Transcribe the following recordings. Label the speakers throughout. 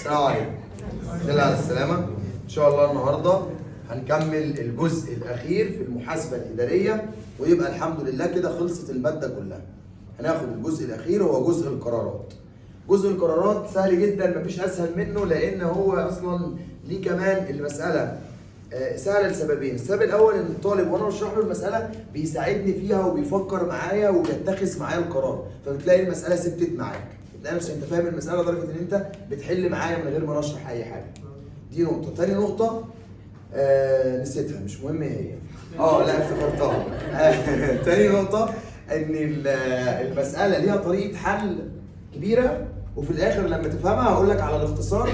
Speaker 1: السلام عليكم. يلا على السلامة. إن شاء الله النهاردة هنكمل الجزء الأخير في المحاسبة الإدارية، ويبقى الحمد لله كده خلصت المادة كلها. هناخد الجزء الأخير هو جزء القرارات. جزء القرارات سهل جدا، مفيش أسهل منه، لأن هو أصلا ليه كمان المسألة سهلة لسببين. السبب الأول إن الطالب وأنا بشرح له المسألة بيساعدني فيها وبيفكر معايا وبيتخذ معايا القرار، فبتلاقي المسألة ثبتت معاك. بتلاقي نفسك انت فاهم المسالة لدرجة ان انت بتحل معايا من غير ما نشرح اي حاجة. دي نقطة. تاني نقطة نسيتها، مش مهم ايه هي. لا افتكرتها. تاني نقطة ان المسالة ليها طريقه حل كبيره، وفي الاخر لما تفهمها هقول لك على الاختصار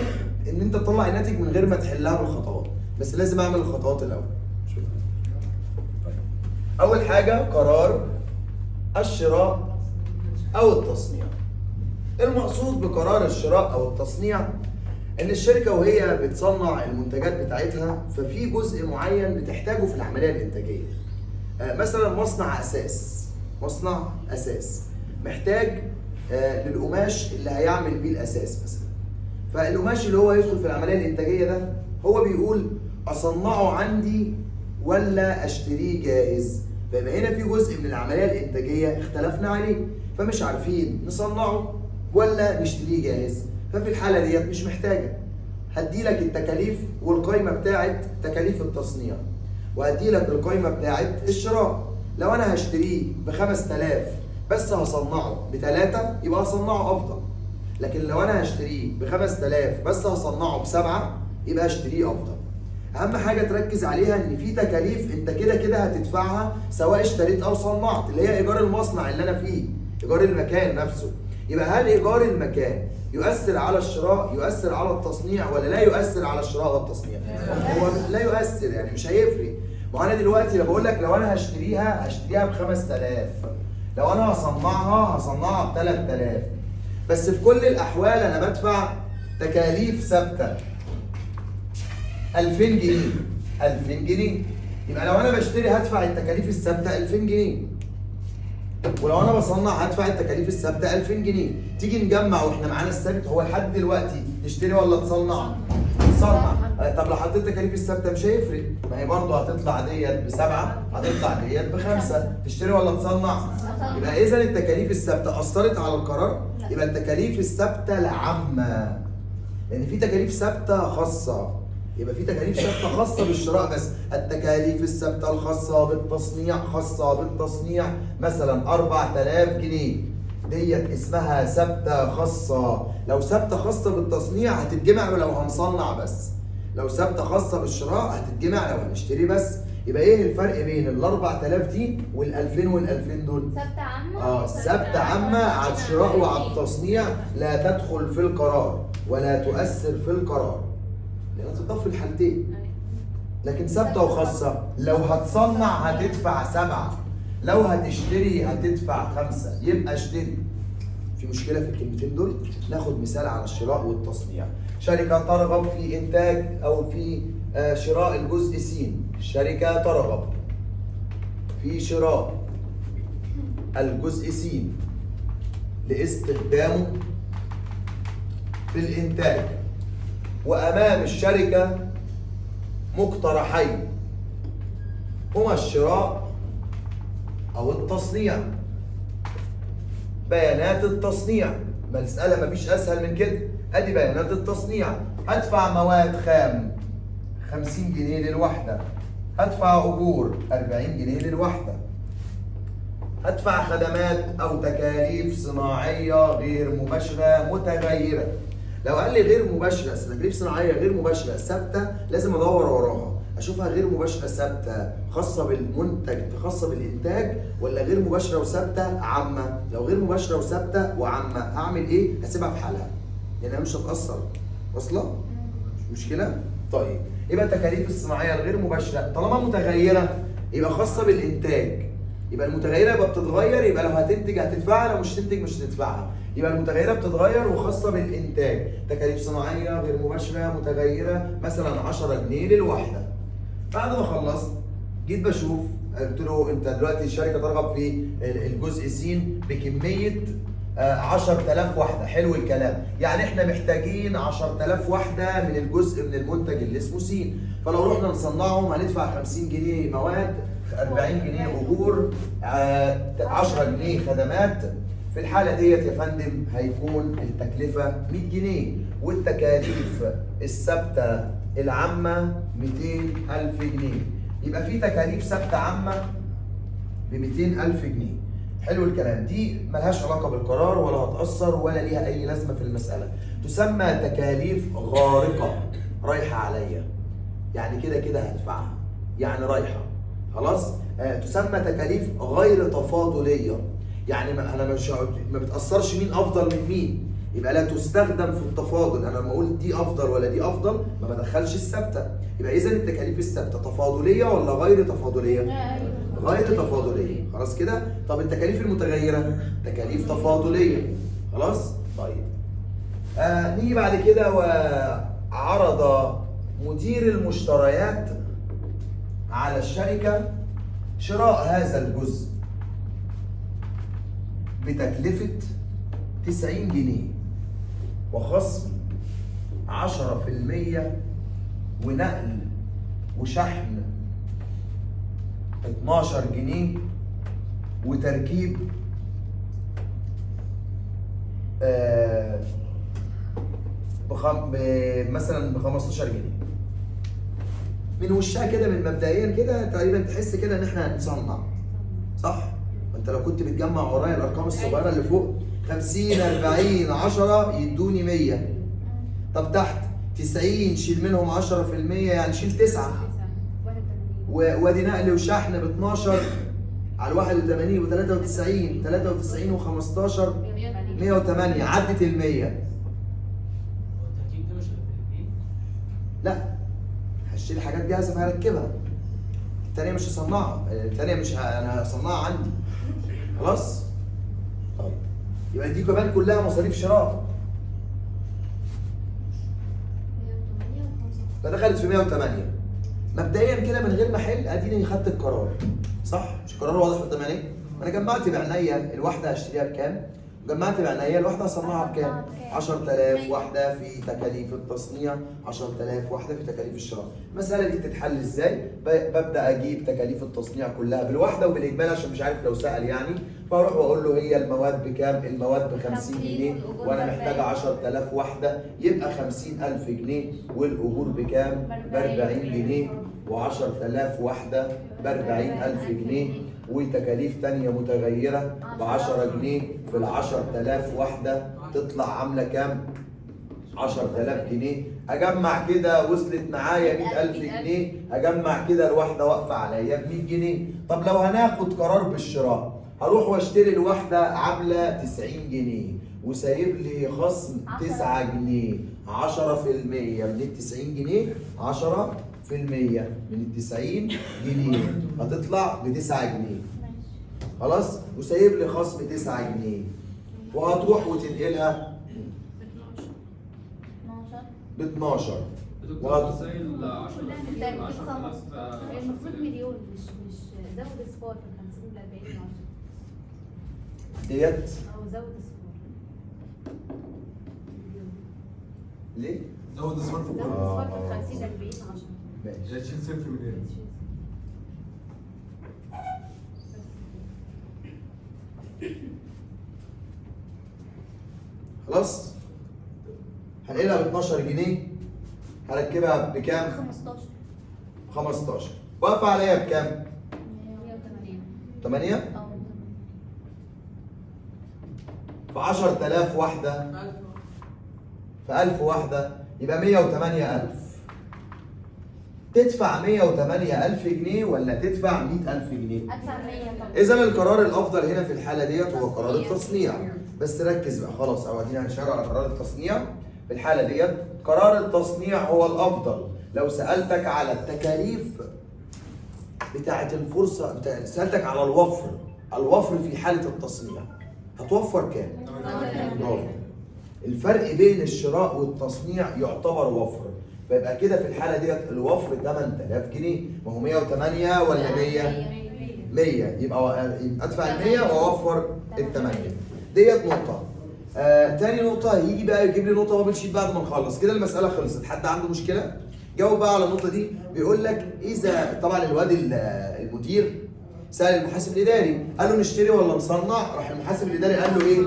Speaker 1: ان انت تطلع الناتج من غير ما تحلها بالخطوات، بس لازم اعمل الخطوات الاول. شوف. طيب. اول حاجة قرار الشراء او التصنيع. المقصود بقرار الشراء او التصنيع ان الشركة وهي بتصنع المنتجات بتاعتها ففي جزء معين بتحتاجه في العملية الانتاجية. مثلا مصنع اساس، مصنع اساس محتاج للقماش اللي هيعمل بيه الاساس مثلا. فالقماش اللي هو يدخل في العملية الانتاجية ده هو بيقول اصنعه عندي ولا اشتريه جاهز. فيبقى هنا في جزء من العملية الانتاجية اختلفنا عليه، فمش عارفين نصنعه ولا نشتريه جاهز. ففي الحالة ديت مش محتاجه، هدي لك التكاليف والقايمه بتاعه تكاليف التصنيع، وهدي لك القايمة بتاعه الشراء. لو انا هشتريه ب 5000 بس هصنعه ب3 يبقى هصنعه افضل، لكن لو انا هشتريه ب 5000 بس هصنعه ب7 يبقى اشتريه افضل. اهم حاجة تركز عليها ان في تكاليف انت كده كده هتدفعها سواء اشتريت او صنعت، اللي هي ايجار المصنع اللي انا فيه، ايجار المكان نفسه. يبقى هل ايجار المكان يؤثر على الشراء، يؤثر على التصنيع، ولا لا يؤثر على الشراء والتصنيع؟ هو لا يؤثر، يعني مش هيفرق. ما انا دلوقتي لو بقول لك لو انا هشتريها هشتريها ب 5000، لو انا هصنعها هصنعها ب 3000، بس في كل الاحوال انا بدفع تكاليف ثابتة 2000 جنيه، 2000 جنيه. يبقى لو انا بشتري هدفع التكاليف الثابتة 2000 جنيه، ولو انا بصنع هدفع التكاليف الثابتة 2000 جنيه. تيجي نجمع واحنا معانا الثابت، هو لحد دلوقتي تشتري ولا تصنع؟ تصنع. طب لو حطيت التكاليف الثابتة مش هيفرق، ما هي برضه هتطلع ديت ب7، هتطلع ديت ب5. تشتري ولا تصنع؟ يبقى اذا التكاليف الثابتة اثرت على القرار. يبقى التكاليف الثابتة العامة، لان في تكاليف ثابتة خاصة، يبقى في تكاليف ثابتة خاصة بالشراء بس. التكاليف الثابتة الخاصة بالتصنيع، خاصة بالتصنيع مثلا 4000 جنيه، ديت اسمها ثابتة خاصة. لو ثابتة خاصة بالتصنيع هتتجمع لو هنصنع بس، لو ثابتة خاصة بالشراء هتتجمع لو هنشتري بس. يبقى ايه الفرق بين ال 4000 دي وال 2000 وال 2000 دول؟
Speaker 2: ثابتة عامة.
Speaker 1: ثابتة عامة على الشراء وعلى التصنيع، لا تدخل في القرار ولا تؤثر في القرار لانها تضاف في الحالتين. لكن ثابتة وخاصة لو هتصنع هتدفع 7، لو هتشتري هتدفع 5، يبقى اشتري. في مشكلة في الكلمتين دول؟ ناخد مثال على الشراء والتصنيع. شركة ترغب في انتاج او في شراء الجزء س. شركة ترغب في شراء الجزء س لاستخدامه في الانتاج، وامام الشركة مقترحين هما الشراء او التصنيع. بيانات التصنيع، مسألة مفيش أسهل من كده. أدي بيانات التصنيع. هدفع مواد خام 50 جنيه للوحدة، هدفع أجور 40 جنيه للوحدة، هدفع خدمات أو تكاليف صناعية غير مباشرة متغيرة. لو قال لي غير مباشرة، تكاليف صناعية غير مباشرة ثابتة، لازم أدور وراها أشوفها غير مباشرة ثابتة خاصة بالمنتج خاصة بالإنتاج، ولا غير مباشرة وثابتة عامة. لو غير مباشرة وثابتة وعامة هعمل إيه؟ هسيبها في حالها لأنها مش هتأثر. واصلة؟ مش مشكلة؟ طيب يبقى التكاليف الصناعية الغير مباشرة طالما متغيرة يبقى خاصة بالإنتاج، يبقى المتغيرة يبقى بتتغير، يبقى لو هتنتج هتدفعها، لو مش هتنتج مش هتدفعها. يبقى المتغيرة بتتغير وخاصة بالإنتاج. تكاليف صناعية غير مباشرة متغيرة مثلا 10 جنيه للوحدة. بعد ما خلصت جيت بشوف، قلت له انت دلوقتي الشركة ترغب في الجزء س بكمية 10000 وحده. حلو الكلام، يعني احنا محتاجين 10000 وحده من الجزء من المنتج اللي اسمه س. فلو رحنا نصنعهم هندفع 50 جنيه مواد، 40 جنيه اجور، 10 جنيه خدمات. في الحالة ديت يا فندم هيكون التكلفة 100 جنيه، والتكاليف الثابتة العامة 200000 جنيه. يبقى في تكاليف ثابتة عامة ب 200000 جنيه. حلو الكلام، دي ملهاش علاقة بالقرار ولا هتأثر ولا ليها أي لازمة في المسألة. تسمى تكاليف غارقة، رايحة عليا، يعني كده كده هدفعها، يعني رايحة خلاص. تسمى تكاليف غير تفاضلية، يعني أنا مش ما بتأثرش مين أفضل من مين، يبقى لا تستخدم في التفاضل. أنا لما أقول دي أفضل ولا دي أفضل ما بدخلش الثابتة. يبقى إذا التكاليف الثابتة تفاضلية ولا غير تفاضلية؟ غير تفاضلية. خلاص كده. طب التكاليف المتغيرة تكاليف تفاضلية. خلاص. طيب نيجي بعد كده، وعرض مدير المشتريات على الشركة شراء هذا الجزء بتكلفة 90 جنيه وخصم 10% ونقل وشحن 12 جنيه وتركيب مثلا ب 15 جنيه. من وشها كده، من مبدئيا كده تقريبا تحس كده ان احنا هنصنع، صح؟ انت لو كنت بتجمع ورايا الارقام الصغيرة اللي فوق 50 40 10 يدوني 100. طب تحت 90 شيل منهم 10%، يعني شيل 9، وادي نقل وشحن ب 12 على 81 و93، 93 و15 108، عدت ال 100. لا هشتري حاجات جاهزة فهركبها، الثانية مش هصنعها، الثانية مش انا هصنعها عندي. خلاص؟ طيب يبقى دي كمان كلها مصاريف شراء، فدخلت في 108 مبدئيا كده من غير ما احل. اديني خدت القرار، صح؟ مش قرار واضح قدام عينيك؟ انا جمعت بعينيا الواحدة هشتريها بكام، وجمعت بعينيا الواحدة هصنعها بكام. 10000 واحدة في تكاليف التصنيع، 10000 واحدة في تكاليف الشراء. المسالة دي بتتحل ازاي؟ ببدا اجيب تكاليف التصنيع كلها بالواحده وبالاجمال عشان مش عارف لو سال يعني، فاروح واقول له هي المواد بكام؟ المواد ب 50 جنيه وانا محتاج 10000 واحدة، يبقى 50000 جنيه، والاجور بكام؟ ب 40 جنيه، و10000 واحدة ب 40000 جنيه، وتكاليف تانية متغيرة ب 10 جنيه في ال 10000 واحدة تطلع عاملة كام؟ 10000 جنيه. أجمع كده وصلت معايا 100000 جنيه، أجمع كده الواحدة واقفة عليا ب 100 جنيه. طب لو هناخد قرار بالشراء، هروح واشتري الواحدة عاملة 90 جنيه وسايب لي خصم 9 جنيه، 10% من ال 90 جنيه، 10% من ال 90 جنيه هتطلع ب 9 جنيه. خلاص؟ وسايب لي خصم 9 جنيه، وهتروح وتنقلها ب 12.
Speaker 2: ازاي ال 10000؟
Speaker 3: المفروض مليون، مش زود اصفار في 50 ولا 40 10
Speaker 1: ديت
Speaker 3: او زود اصفار.
Speaker 1: ليه؟
Speaker 4: زود اصفار في
Speaker 3: زود اصفار في 50 40 10.
Speaker 1: ماشي،
Speaker 4: تشيل صفر من هنا.
Speaker 1: خلاص؟ هنقلها ب 12 جنيه، هركبها بكام؟
Speaker 3: 15.
Speaker 1: 15. واقفة عليا بكام؟
Speaker 3: 108.
Speaker 1: 8؟
Speaker 3: اه
Speaker 1: في 10000 واحدة في 1000 واحدة يبقى 108000. تدفع 108000 جنيه ولا تدفع 100000 جنيه؟
Speaker 3: ادفع 100 طبعا.
Speaker 1: إذا القرار الأفضل هنا في الحالة ديت هو قرار التصنيع. بس ركز بقى، خلاص أو ادينا هنشاور على قرار التصنيع. في الحالة ديت قرار التصنيع هو الأفضل. لو سألتك على التكاليف بتاعة الفرصة، سألتك على الوفر، الوفر في حالة التصنيع هتوفر كام؟ برافو. الفرق بين الشراء والتصنيع يعتبر وفر، فيبقى كده في الحالة ديت الوفر 8000 جنيه. ما هو 108 ولا 100؟ 100، يبقى ادفع ال 100 واوفر ال 8. ديت نقطة. تاني نقطة هيجي بقى يجيب لي نقطة bubble sheet بعد ما نخلص كده، المسألة خلصت. حد عنده مشكلة؟ جاوب بقى على النقطة دي. بيقول لك إذا طبعا الواد المدير سأل المحاسب الإداري قال له نشتري ولا نصنع؟ راح المحاسب الإداري قال له إيه؟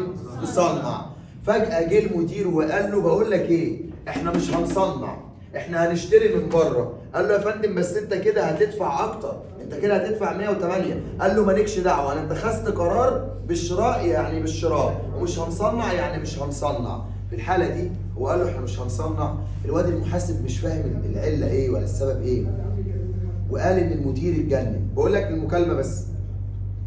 Speaker 1: نصنع. فجأة جه المدير وقال له بقول لك إيه؟ إحنا مش هنصنع، إحنا هنشتري من بره. قال له يا فندم بس أنت كده هتدفع أكتر، أنت كده هتدفع 108. قال له مالكش دعوة، أنا اتخذت قرار بالشراء يعني بالشراء، ومش هنصنع يعني مش هنصنع. في الحالة دي هو قال له احنا مش هنصنع، الواد المحاسب مش فاهم العلة ايه ولا السبب ايه، وقال ان المدير اتجنن. بقول لك المكالمة بس،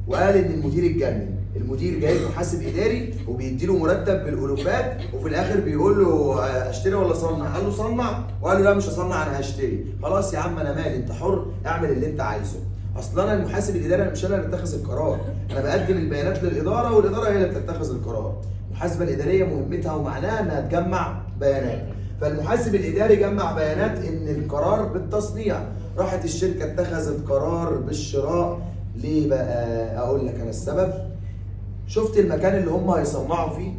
Speaker 1: وقال ان المدير اتجنن. المدير جايب محاسب اداري وبيدي له مرتب بالالوفات، وفي الاخر بيقول له اشتري ولا صنع؟ قال له صنع، وقال له لا مش هصنع انا هشتري. خلاص يا عم انا مالي، انت حر اعمل اللي انت عايزه. اصل انا المحاسب الاداري انا مش انا اللي بتخذ القرار، انا بقدم البيانات للادارة والادارة هي اللي بتتخذ القرار. المحاسبة الادارية مهمتها ومعناها انها تجمع بيانات، فالمحاسب الاداري جمع بيانات ان القرار بالتصنيع. راحت الشركة اتخذت قرار بالشراء. ليه بقى؟ اقول لك انا السبب. شفت المكان اللي هم هيصنعوا فيه؟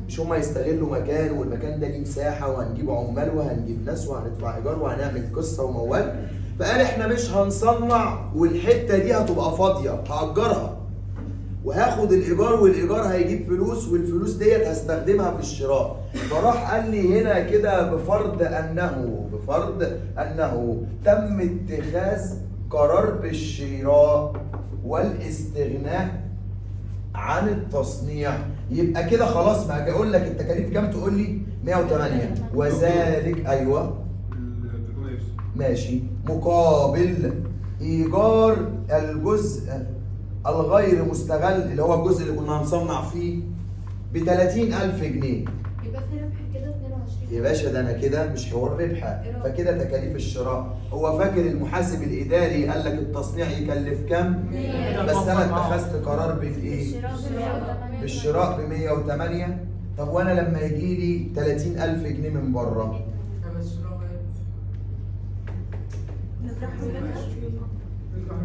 Speaker 1: مش هم يستغلوا مكان، والمكان ده ليه مساحة، وهنجيب عمال وهنجيب ناس وهندفع ايجار وهنعمل قصة وموال. فقال احنا مش هنصنع والحتة دي هتبقى فاضية، هاجرها وهاخد الايجار، والايجار هيجيب فلوس، والفلوس ديت هستخدمها في الشراء. فراح قال لي هنا كده بفرض انه تم اتخاذ قرار بالشراء والاستغناء عن التصنيع، يبقى كده خلاص. ما اجي اقول لك التكاليف كام تقول لي 108، وذلك ايوه ماشي، مقابل ايجار الجزء الغير مستغل اللي هو الجزء اللي كنا هنصنع فيه ب 30000 جنيه.
Speaker 3: يبقى في ربح كده 22
Speaker 1: يا باشا ده انا كده مش حوار ربح، فكده تكاليف الشراء. هو فاكر المحاسب الاداري قال لك التصنيع يكلف كام؟ بس انا اتخذت قرار بالايه؟ بالشراء ب 108. طب وانا لما يجي لي 30000 جنيه من بره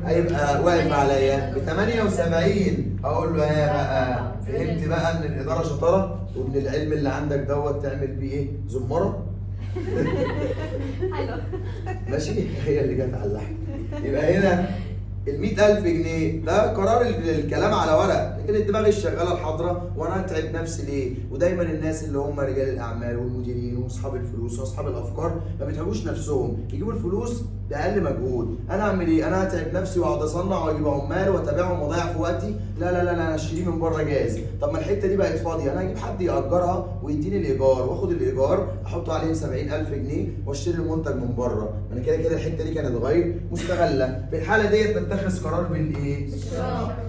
Speaker 1: هيبقى واقف عليا ب 78. اقول له يا بقى فهمت بقى ان الادارة شطارة، وان العلم اللي عندك دوت تعمل بيه ايه؟ زمرة.
Speaker 3: حلو
Speaker 1: ماشي، هي اللي جت على اللحم. يبقى هنا ال 100000 جنيه ده قرار الكلام على ورق، لكن الدماغ الشغاله الحاضرة، وانا اتعب نفسي ليه؟ ودايما الناس اللي هم رجال الاعمال والمديرين واصحاب الفلوس واصحاب الافكار ما بيتعبوش نفسهم، يجيبوا الفلوس باقل مجهود. انا اعمل ايه؟ انا هتعب نفسي واقعد اصنع واجيب عمال واتابعهم واضيع في وقتي؟ لا لا لا لا، انا اشتريه من بره جاهز. طب ما الحتة دي بقت فاضية، انا هجيب حد ياجرها ويديني الايجار، واخد الايجار احط عليه 70000 جنيه واشتري المنتج من بره. ما انا كده كده الحتة دي كانت غير مستغله. في الحالة ديت بتخذ قرار بالايه؟
Speaker 3: بالشراء.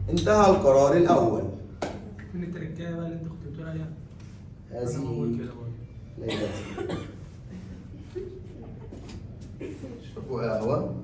Speaker 1: انتهى القرار الاول.
Speaker 4: فين التركايه بقى اللي انت كنت بتقول عليها؟
Speaker 1: هذه ليلتي. اشربوا قهوة.